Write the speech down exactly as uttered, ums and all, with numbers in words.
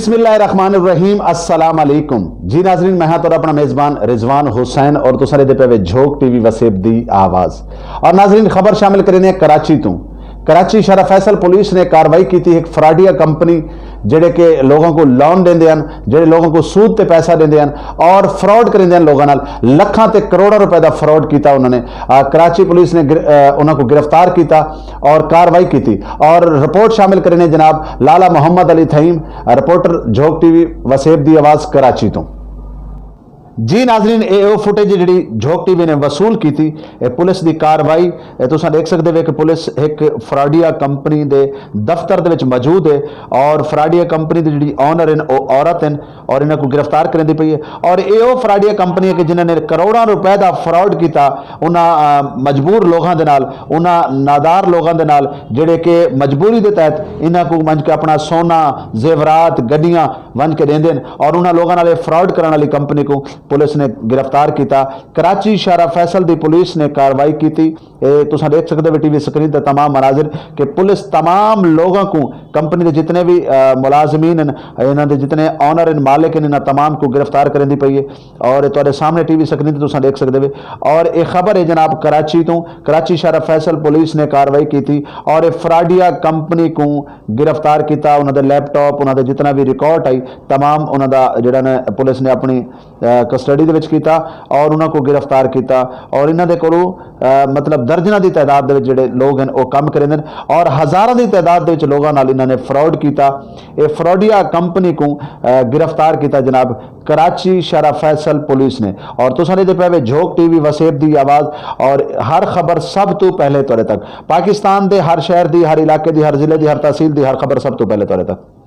بسم اللہ الرحمن الرحیم، السلام علیکم۔ جی ناظرین، میں ہاں تہاݙا اپݨا میزبان رضوان حسین اور تساں ݙیہدے پئے وے جھوک ٹی وی وسیب دی آواز۔ اور ناظرین، خبر شامل کریندے ہیں کراچی توں۔ کراچی شارع فیصل پولیس نے کاروائی کیتی ہک فراڈیا کمپنی، جڑے کہ لوگاں کوں لون ݙیندے ہن، جڑے لوگاں کوں سود تے پیسہ ݙیندے ہن اور فراڈ کریندے ہن لوگاں نال، لکھاں تے کروڑاں روپے دا فراڈ کیتا انہاں نے۔ آ، کراچی پولیس نے گر-، آ، انہاں کوں گرفتار کیتا اور کاروائی کیتی۔ اور رپورٹ شامل کریندے جناب لالا محمد علی تھئیم، رپورٹر جھوک ٹی وی وسیب دی آواز کراچی توں۔ جی ناظرین، اے او فوٹیج جڑی جھوک ٹی وی نے وصول کیتی، اے پولیس دی کاروائی، اے تساں ݙیکھ سڳدے وے کہ پولیس ہک فراڈیا کمپنی دے دفتر دے وچ موجود ہے اور فراڈیا کمپنی دی جڑی آنر ہن، او عورت ہن اور انہاں کوں گرفتار کریندی پئی ہے۔ اور اے او فراڈیا کمپنی ہے کہ جنہاں نے کروڑاں روپے دا فراڈ کیتا، انہاں، آ، مجبور لوگاں دے نال، انہاں نادار لوگاں دے نال، جڑے کہ مجبوری دے تحت انہاں کوں ونڄ کے اپݨا سونا، زیورات، گݙیاں ونڄ کے ݙیندے ہن اور انہاں لوگاں نال اے فراڈ کرݨ والی کمپنی کوں پولیس نے گرفتار کیتا۔ کراچی شارع فیصل دی پولیس نے کاروائی کیتی۔ اے تساں ݙیکھ سڳدے وے ٹی وی سکرین تے تمام مناظر کہ پولیس تمام لوگاں کوں، کمپنی دے جتنے وی، آ، ملازمین ہن، انہاں دے جتنے آنر ہن، مالک ہن، انہاں تمام کوں گرفتار کریندی پئی ہے۔ اور تہاݙے سامݨے ٹی وی سکرین تے تساں ݙیکھ سڳدے وے۔ اور اے خبر ہے جناب کراچی توں، کراچی شارع فیصل پولیس نے کاروائی کیتی اور اے فراڈیا کمپنی کوں گرفتار کیتا، انہاں دے لیپ ٹاپ، انہاں دے جتنا وی ریکارڈ آئی، تمام انہاں دا جڑا نے پولیس نے اپݨی، آ، کسٹڈی دے وچ کیتا اور انہاں کوں گرفتار کیتا اور انہاں دے کولوں، آ، مطلب درجناں دی تعداد دے وچ جڑے لوگ ہن او کم کریندے ہن اور ہزاراں دی تعداد دے وچ لوگاں نال انہاں نے فراڈ کیتا۔ اے فراڈیا کمپنی کوں، آ، گرفتار کیتا جناب کراچی شارع فیصل پولیس نے۔ اور تساں ݙیہدے پئے وے جھوک ٹی وی وسیب دی آواز اور ہر خبر سب توں پہلے تہاݙے تک، پاکستان دے ہر شہر دی، ہر علاقے دی، ہر ضلع دی، ہر تحصیل دی ہر خبر سب توں پہلے تہاݙے تک۔